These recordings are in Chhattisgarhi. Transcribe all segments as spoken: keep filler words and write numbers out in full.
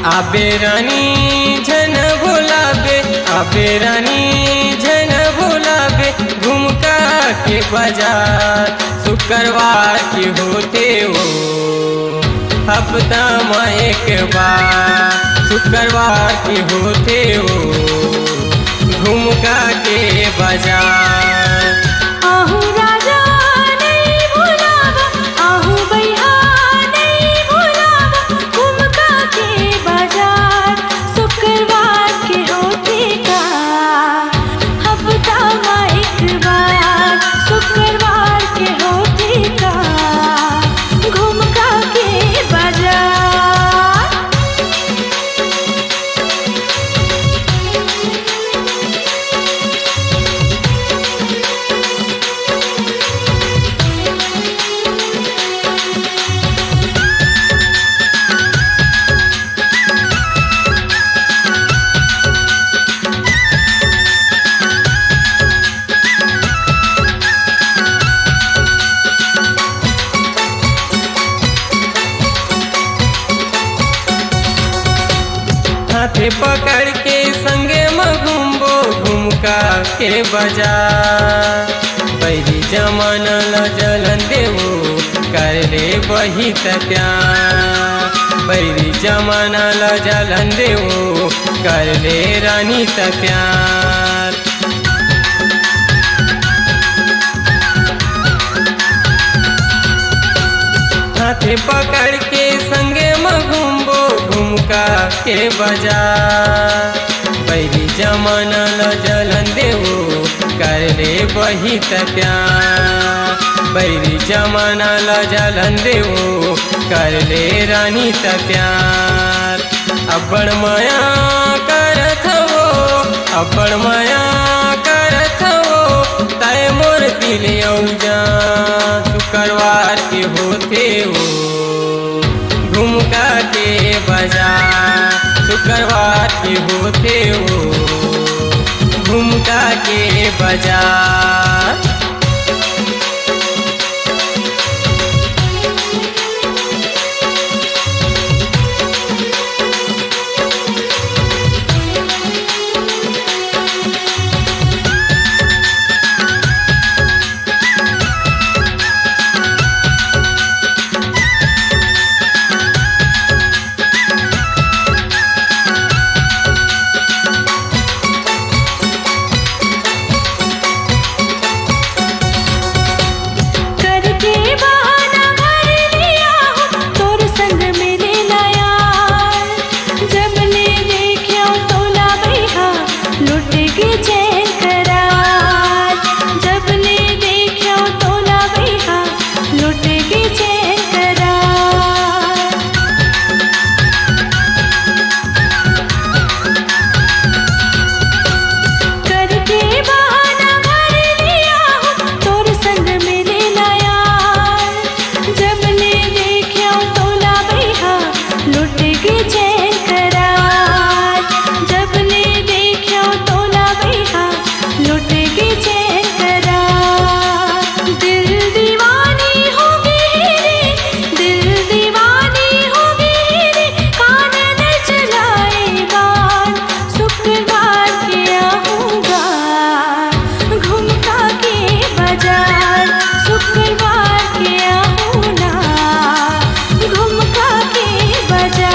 आबे रानी झन भुलाबे, आबे रानी झन भुलाबे, घुमका के बाजार शुक्रवार के होथे ओ, हफ्ता म एक बार शुक्रवार के होथे ओ, घुमका के बाजार। आहू राजा नइ भुलाबा, आहू बइहा नइ भुलाबा, घुमका के बाजार शुक्रवार के होथे का, हफ्ता म एक बार शुक्रवार के होथे का, घुमका के बाजार। हाथे पकड़ के संगे म घूमबो घुमका के बाजार। बैरी जमाना ल जलन देवो, कर ले बही त प्यार। बैरी जमाना ल जलन देवो, कर ले रानी त प्यार। हाथे पकड़ के संगे म घूमबो घुमका के बाजार। बैरी जमाना ल जलन देवो, कर ले बही त प्यार। बैरी जमाना ल जलन देवो, कर ले रानी त प्यार। अब्बड़ मया करत हवो, अब्बड़ मया करत हवो, तय मोर दिल अउ जान। शुक्रवार के होथे ओ, घुमका के बाजार। शुक्रवार के होथे ओ, घुमका के बाजार। करके बहाना घर लिया हूँ, तोर संग मिले ला यार। जब ले देख्यो तोला बइहा, लुट गे चैन करार। जब ले देख्यो तोला बइहा, लुट गे चैन करार। करके बहाना घर लिया हूँ, तोर संग मिले ला यार। जब ले देख्यो तोला बइहा, लुट गे चैन करार। जब ले देख्यो तोला बइहा, लुट गे चैन करार। दिल दीवानी हो गे रे, दिल दीवानी हो गे रे, कान न चलाए बान। शुक्रवार के आहूँगा घुमका के बाजार, शुक्रवार के आहूँ ना घुमका के बाजार।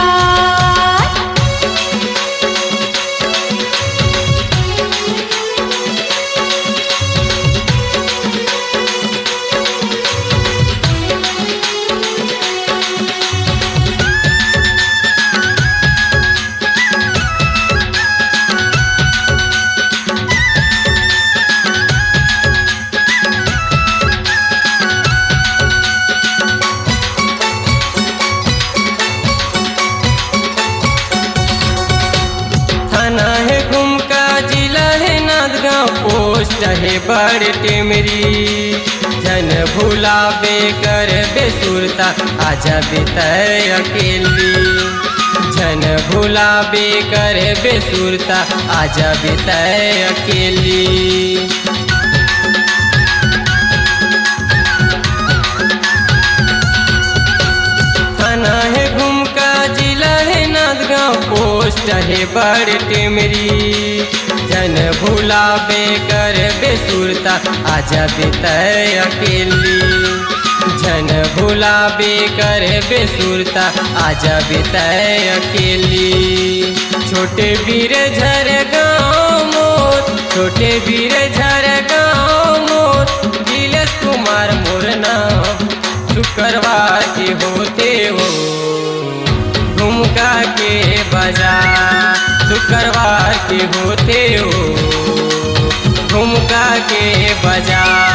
थाना हे घुमका, जिला हे नांदगांव, पोस्ट हे बड़ टेमरी। झन भुलाबे करबे सुरता, आजा बिताए अकेली। झन भुलाबे करबे सुरता, आजा बिताए अकेली। थाना हे घुमका, जिला हे नांदगांव, हे बड़ टेमरी, झन भुलाबे करबे सुरता, आजा बेतय अकेली। झन भुलाबे करबे सुरता, आजा बेतय अकेली। छोटे बीर झर गाँव मोर, छोटे बीर झर गाँव मोर, दिलेश कुमार मोर नाम। शुक्रवार के होथे ओ झुमका के बाजार, शुक्रवार के होथे ओ झुमका के बाजार।